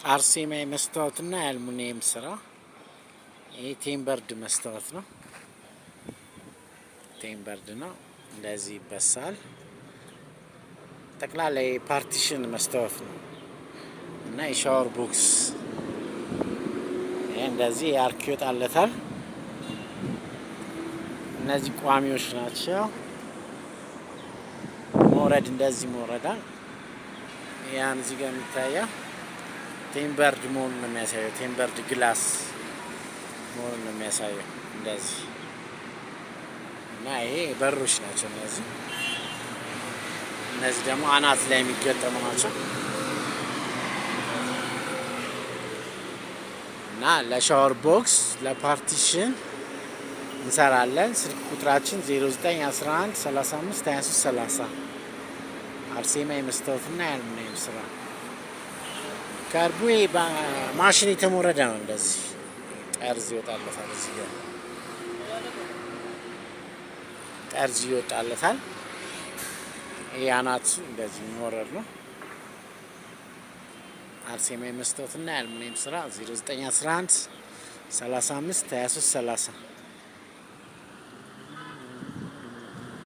አርሴማ የመስታወትና የአልሙኒየም ስራ። ይሄ tempered መስታወት ነው። Tempered ነው። እንደዚህ ይበሳል። ጠቅላላ የ partition መስታወት ነው እና የ shower box ይሄ እንደዚህ አርክ ይወጣለታል። እነዚህ ቋሚዎች ናቸው። መውረድ እንደዚህ መውረዳል። ያን እዚህ ጋር የሚታየው tempered መሆኑን ነው የሚያሳየው። Tempered glass መሆኑን ነው የሚያሳየው እንደዚህ። እና ይሄ በሮች ናቸው እነዚህ። እነዚህ ደግሞ አናት ላይ የሚገጠሙ ናቸው እና ለ shower box፣ ለ partition እንሰራለን። ስልክ ቁጥራችን 0911 35 23 30። አርሴማ የመስታወትና የአልሙኒየም ስራ። ከርቡ ማሽን የተሞረደ ነው። እንደዚህ ጠርዝ ይወጣለታል። እዚህ ጋር ጠርዝ ይወጣለታል። ይሄ አናቱ እንደዚህ የሚወረድ ነው። አርሴማ የመስታወትና የአልሙኒየም ስራ 0911 35 23 30።